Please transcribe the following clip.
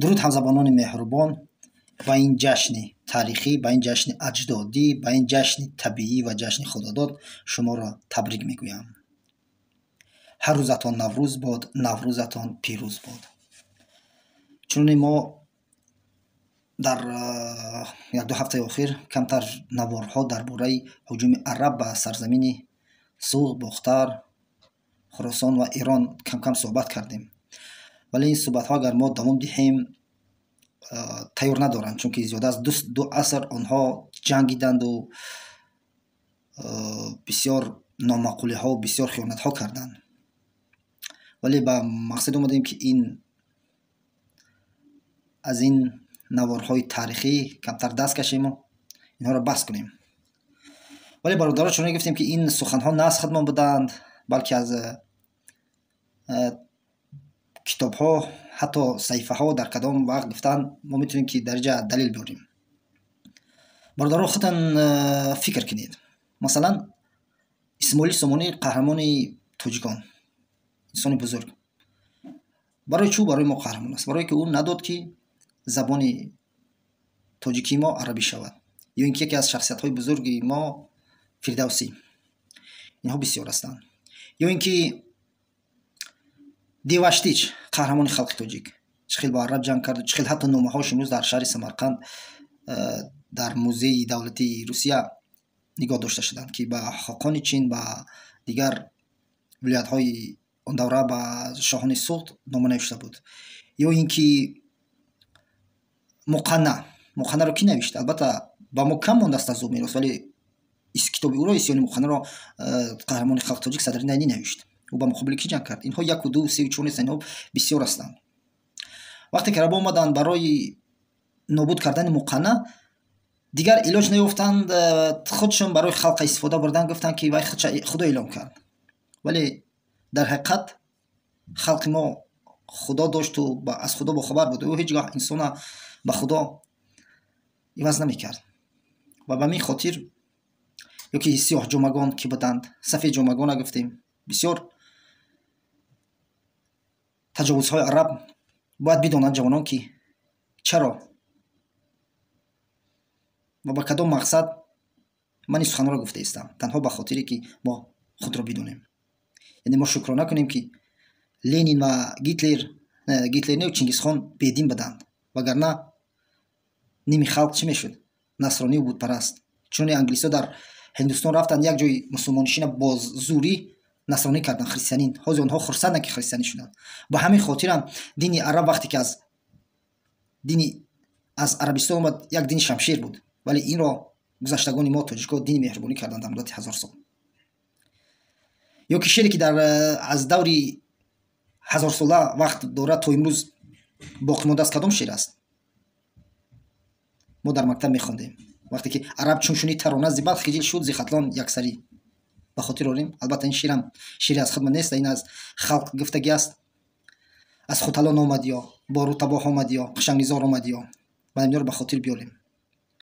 Дуруд, ҳамзабонони меҳрубон, ба ин ҷашни таърихӣ, ба ин ҷашни аҷдодӣ, ба ин ҷашни табиӣ ва ҷашни худодод шуморо табрик мегӯям. Ҳар рӯзатон Наврӯз бод, Наврӯзатон пирӯз бод. Чуноне мо дар 1-2 ҳафтаи охир камтар наворҳо дар бораи ҳуҷуми араб ба сарзамини Суғд, Бохтар, Хуросон ва Эрон кам-кам суҳбат кардем. Вале ин суҳбатҳо, агар мо давом диҳем, тайёр надоранд, чунки зиёда аз 2 аср онҳо ҷангиданду бисёр номаъқулиҳо, бисёр хиёнатҳо карданд. Вале ба мақсад омадем, ки ин аз ин наворҳои таърихӣ камтар даст кашему инҳоро баҳс кунем. Вале, бародаро, чуноне гуфтем, ки ин суханҳо на аз худмон буданд, балки аз китобҳо, ҳатто саҳифаҳо дар кадом вақт гуфтанд, мо метавонем, ки дар инҷа далел биёрем. Бародаро, худтон фикр кунед. Масалан, Исмоили Сомонӣ, қаҳрамони тоҷикон, инсони бузург, барои чӣ барои мо қаҳрамон аст? Барое ки ӯ надод, ки забони тоҷикии мо арабӣ шавад. Ё ин ки яке аз шахсиятҳои бузурги мо, Фирдавсӣ, инҳо бисёр ҳастанд. Ё ин ки Деваштич, қаҳрамони халқи тоҷик, чӣ хел бо араб ҷанг карду чӣ хел ҳатто номаҳош имрӯз дар шаҳри Самарқанд, дар музеи давлатии Русия нигоҳ дошта шуданд, ки ба хоқони Чин, ба дигар вилоятҳои он давра, ба шоҳони Суғд нома навишта буд. Ё ин ки Муқанна. Муқаннаро кӣ навишт? Албатта, ба мо кам мондааст аз ӯ мерос, вале китоби ӯро, Исёни Муқаннаро, қаҳрамони халқи тоҷик Садриддин Айнӣ навишт. Ӯ ба муқобили кӣ ҷанг кард? Инҳо яку, ду, сеу, чор нестанд, инҳо бисёр ҳастанд. Вақте ки арабо омаданд барои нобуд кардани Муқанна, дигар илоҷ наёфтанд, худшон барои халқа истифода бурдан, гуфтанд, ки вай худо эълом кард. Вале дар ҳақиқат халқи мо худо дошту аз худо бохабар буд. Ӯ ҳеҷ гоҳ инсона ба худо иваз намекард. Ва ба ҳамин хотир, ё ки сиёҳҷомагон ки буданд, сафедҷомагона гуфтем, бисёр таҷовузҳои араб бояд бидонанд ҷавонон, ки чаро ва ба кадом мақсад ман ин суханҳоро гуфта истам. Танҳо ба хотире, ки мо худро бидонем, яъне мо шукрона кунем, ки Ленин ва Гитлер, Гитлер не, Чингисхон бедин буданд, вагарна ними халқ чӣ мешуд? Насронию бутпараст. Чуноне англисҳо дар Ҳиндустон рафтанд, як ҷои мусулмоннишина бо зӯрӣ насронӣ карданд, христианин. Ҳозир онҳо хурсанданд, ки христианӣ шуданд. Ба ҳамин хотирам дини араб, вақте ки аз дини аз Арабистон омад, як дини шамшер буд, вале инро гузаштагони мо, тоҷико, дини меҳрубонӣ карданд дар муддати 1000 сол. Ё ки шере, ки дар аз даври ҳазорсола вақт дорад, то имрӯз боқӣ мондааст, кадом шер аст? Мо дар мактаб мехондем, вақте ки араб чун шунид тарона, зи Балх хиҷил шуд, зи Хатлон яксарӣ. Ба хотир орем. Албатта, ин шерам шере аз худман нест, ин аз халқ гуфтагӣ аст. Аз Хуталон омадиё, бо рутабоҳ омадиё, қишангизор омадиё. Ба инёро ба хотир биёрем.